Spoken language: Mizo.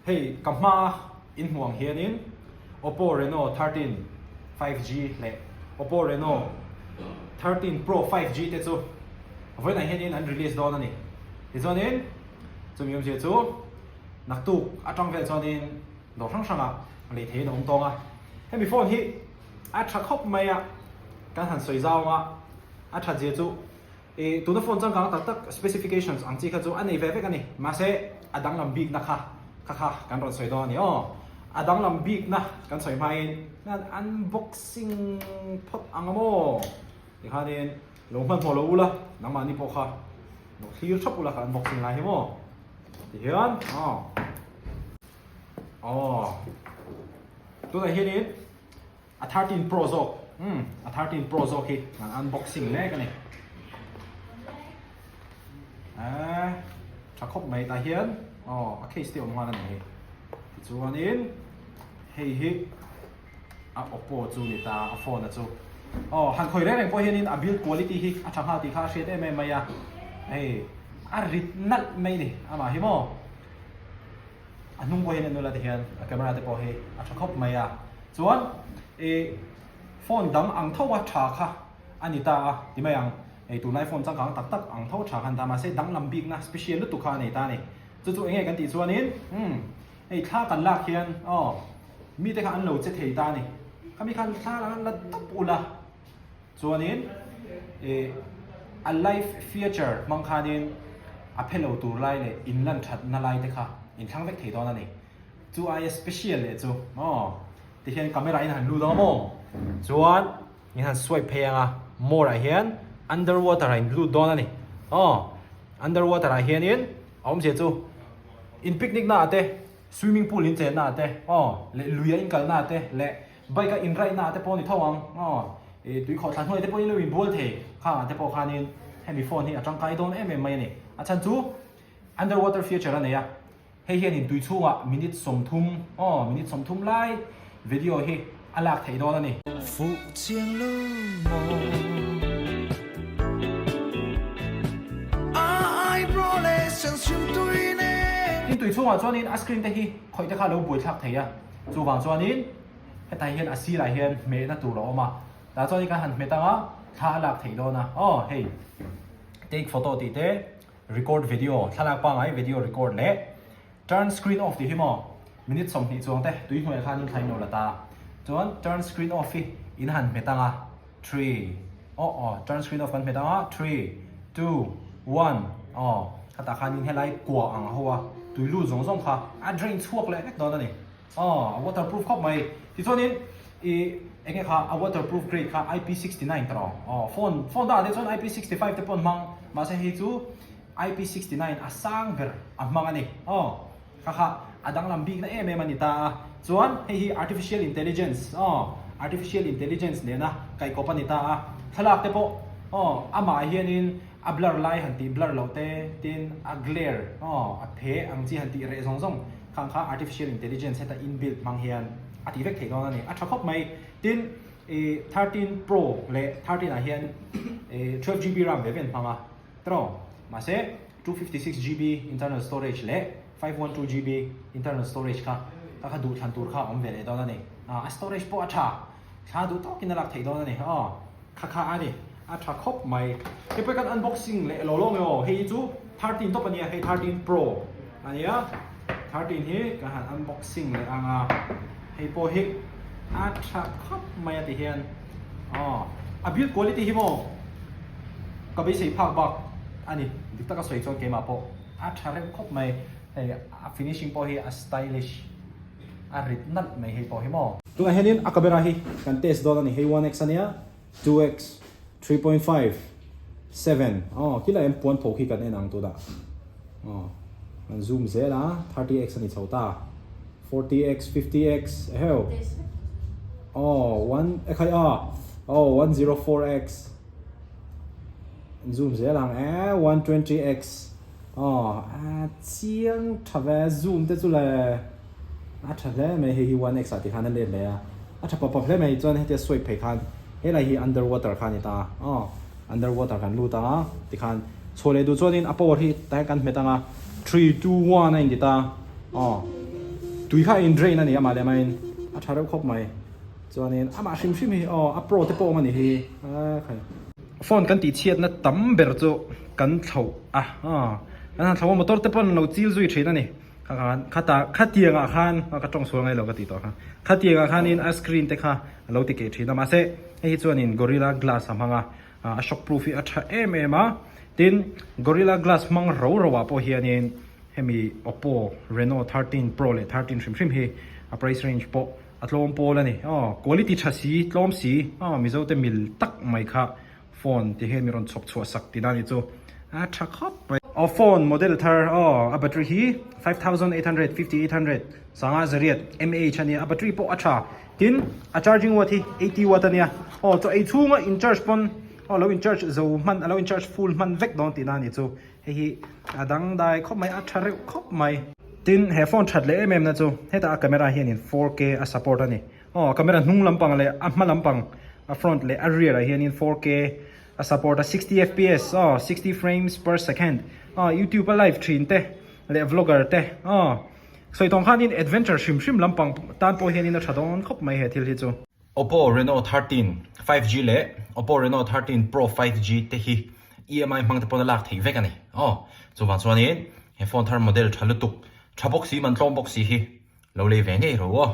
Hei ka hma in hmuh ang hianin Oppo Reno 13 5G leh Oppo Reno 13 Pro 5G te chu vawiinah hianin an release dawn a ni. Tichuanin chumi awmzia chu naktuk atang vel chuanin dawr hrang hrangah lei theihin a awm tawng a. Hemi phone hi a tha khawp mai a, kan han sawi zau ang a, a that zia chu I tuna phone changkang tak tak specifications ang chi kha chu a nei ve vek a ni. Mahse, a danglam bikna kha kha kha kan rawn sawi dawn a ni aw. A danglam bikna kan sawi hmain hian unboxing phawt ang a maw? Tikhanin lo hmanhmawh lo ula, nangmahni pawh kha lo thlir thap ula ka unboxing lai hi maw? Tihian aw. Aw. Tunah hianin. A 13 Pro zawk, umm a 13 Pro zawk hi kan unboxing mek a ni. Eee tha khawp mai tah hian aw a case te awm nghal a ni hei. Tichuanin hei hi a Oppo chu ni ta a phone a chu. Aw han khawi reng reng pawh hianin a build quality hi a tha nghal tih kha a hriat em em mai a. Hei a rit nalh mai ni amah hi maw. A hnung pawh hian en ula tihian a camera te pawh hi a tha khawp mai a, chuan ih phone dang ang tho a tha kha a ni ta a ti mai ang, hei tunlai phone changkang tak tak ang tho a tha kha a ni ta mahse danglam bikna special lutuk kha a nei ta a ni, chu chu enge kan tih chuanin umm hei thla kan lak hian aw mite kha an lo che thei ta a ni, khami khan thla an la tawp ula. Chuanin ih a live feature hmang khanin a phe lo tur lai leh inlan thatna lai te kha inthlang vek thei dawn a ni. Chu aia special leh chu maw tihian camera in han lut ang a maw? Chuan in han swipe phei ang a, more ah hian underwater ah in lut dawn a ni. Aw underwater ah hianin a awmzia chu in picnic naah te, swimming pool in chen naah te, aw leh lui a in kal naah te leh Bike a in ride na ah te pawh a ni tho ang aw, ih tui khawh thla hnuai te pawhin lo in bual thei khang ah te pawh khanin hemi phone hi a tangkai dawn em em mai a ni. A chhan chu underwater feature a nei a, hei hian in tui chhungah minute 30 aw minute 30 lai video hi a lak theih dawn a ni. Fuh chiang lo maw? A eyebrow leh sensium tui nen. Tin tui chhungah chuanin a screen te hi khawih te kha a lo buaithlak thei a, chuvang chuanin Hetah hian a sirah hian hmehna tur a awm a, tah chuan kan han hmet ang a, thla a lak theih dawn a, aw hei take photo tih te, record video thlalak pangngai video record leh turn screen off tih hi maw minute 20 chuang te tui hnuaiah khan in thla in lo la ta, chuan turn screen off hi in han hmet ang a, three aw aw turn screen off kan hmet ang a, three two one aw khatah khanin helai kua ang a ho a, tui lut zawng zawng kha a drain chhuak leh vek dawn a ni. Aw, a waterproof khawp mai. Tichuanin i enge kha a waterproof grade kha IP69 ta rawh. Aw, phone phone dangah te chuan IP65 te pawh an hmang, mahse hei chu IP69 a sang ber a hmang a ni. Aw, kha kha a danglam bikna em em a ni ta a. Chuan hei hi artificial intelligence, aw, artificial intelligence nena kaihkawp a ni ta a. Thlalak te pawh, aw, amah hianin a blur lai han tih blur loh te, tin a glare, aw, a phe ang chi han tih reh zawng zawng. Khang kha artificial intelligence heta inbuilt hmang hian a tih vek theih dawn a ni. A tha khawp mai. Tin, i 13 Pro leh 13 ah hian i 12 GB ram ve ve an hmang a, tiraw? Mahse, 256 GB internal storage leh 512 GB internal storage kha kha kha duhthlan tur kha a awm ve leh dawn a ni. A storage pawh a tha. Thla duh tawkin a lak theih dawn a ni. Aw. Kha kha a ni, a tha khawp mai. Hei pawh hi khan unboxing leh lo lo nge aw, hei hi chu 13 tawp a nia, hei 13 Pro a nia, 13 hi kan han unboxing leh ang a, hei pawh hi a tha khawp mai a ti hian aw, a build quality hi maw ka beisei phak bak a ni, dik taka sawi chuan keimah pawh a tha reuh khawp mai, hei a finishing pawh hi a stylish. A rit nalh mai hei pawh hi maw. Tunah hianin a camera hi kan test dawn a ni, hei 1x a nia, 2x, 3.5, 7 aw khilai an puan tho khi kan en ang tunah aw kan zoom zel a 30x a ni chho ta, 40x, 50x eheu aw one ekhai a aw 104x zoom zel ang e 120x. Aw a chiang tha ve zoom te chu le a tha hle mai hei hi 1x ah ti khan a let leh a a tha pawp pawp hle mai chuan hetia swipe phei khan helai hi underwater kha a ni ta a aw underwater kan lut a tikhan chhuah leh duh chuanin a power hi tah hian kan hmet ang a 3 2 1 a inti ta aw. Tui kha a in drain a ni amah leh amahin a tha reuh khawp mai. Chuanin amah hrim hrim hi aw a pro te pawh awm a ni hi a khai. Phone kan tih chhiatna tam ber chu kan thloh a aw kan han thloh a motor te pawh an lo chil zui thin a ni. Kha khan khata khatiang ah khan ka tawng sual ngai lo ka tih tawh kha khatiang ah khanin a screen te kha a lo ti keh thin a mahse hei hi chuanin gorilla glass a hmang a a shock proof hi a tha em em a tin gorilla glass hmang ro ro ah pawh hianin hemi oppo reno 13 pro leh 13 hrim hrim hi a price range pawh a tlawm pawl a ni aw quality tha si tlawm si aw mizo te mil tak mai kha Phone ti hian mi rawn chhawp chhuah sak tih na ni chu a tha khawp mai. Aw phone model thar aw a battery hi 5800 5800 sanga zariat mAh a nia a battery pawh a tha tin a charging watt hi 80 watt a nia aw chaw ei chhunga in charge pawn aw lo in charge zo hman a lo in charge full hman vek dawn tih na ni chu hei hi a dangdai khawp mai a tha reuh khawp mai. Tin he phone that leh em em na chu hetah a camera hianin 4K a support a ni. Aw a camera hnung lampang leh a hma lampang a front leh a rear ah hianin 4K a support a 60 fps aw 60 frames per second aw youtube a live thin te leh vlogger te aw sawi tawng khanin adventure hrim hrim lampang tan pawh hianin a tha dawn khawp mai he thil hi chu. Oppo Reno 13 5G leh Oppo Reno 13 Pro 5G te hi EMI hmang te pawn a lak theih vek a ni aw chuvang chuanin he phone thar model tha lutuk tha bawk si man tlawm bawk si hi lo lei ve ngei ro aw.